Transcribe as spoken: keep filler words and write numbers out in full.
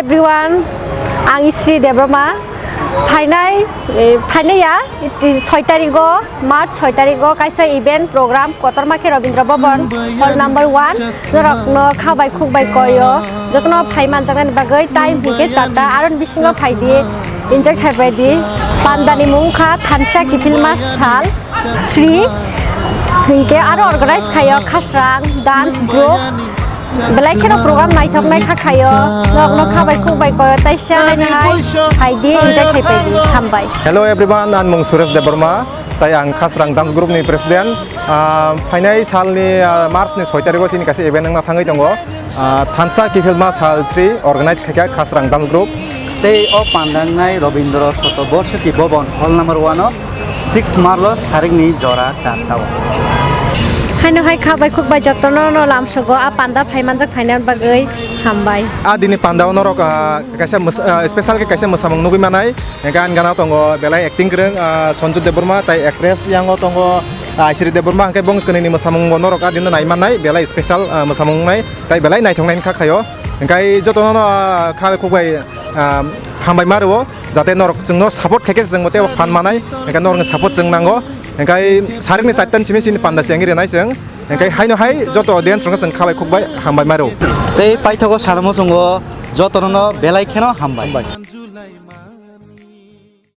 Everyone, ang Sri Debbarma. Phainai, eh, phainai ya, soi tarigo, March soi tarigo kaisa event program kotorma khe Rabindra Bhavan, hall number one. Norokno kha bai khuk bai koyo, jotono phai manjaknani bagwi time hinkhe charta, aron bisingo phaidi, enjoy khaibaidi. Pandani mung kha Thansa Kiphilma Sal three, hinkhe aro organize khayo Khasrang dance group. Belai kheno program naithok naikha khayo. Norokno kha bai khuk bai koyo, taisa nainai phaidi, enjoy khaibaidi. Hambai. Hello everyone, ang mung Suresh Debbarma, tai ang Khasrang dance group ni president. Ah, phainai salni, ah, March ni soi tarigo chini kaisa event wngna thangwi tongo. Ah, Thansa Kiphilma Sal three organize khaikha Khasrang dance group. Tei o panda wngnai Rabindra Shatobarshiki Bhavan, hall number one o six March o sarikni jora charta o. Haino hai kha bai khuk bai jotono no lamsogo a panda phai manjak phaina bagwi hambai. A dini panda o norok, ah, kaisa mwsa-, ah, special khe kaisa mwsamung nugwi manai. Hingke ani gana tongo belai acting kwrwng, ah, Sanju Debbarma, tai actress yango tongo, ah, Aishwarya Debbarma, hingke bong kwnwi ni mwsamung bo norok a dino nai manai belai special, ah, mwsamung wngnai. Tai belai naithok nai wngkha khaio. Hingkai jotono no, ah, kha bai khuk bai, ah, hambai ma rwo, jate norok chwngno support khaikhe chwngbo teibo phan manai, hingkai norokni support chwng nango. Hingkai sarikni chartan simi sini panda se wngwi rwnai chwng. Hingkai haino hai joto audience rokno chwng kha bai khuk bai hambai ma rwo. Tei paithago sanamo chwngo jotono no belai kheno hambai.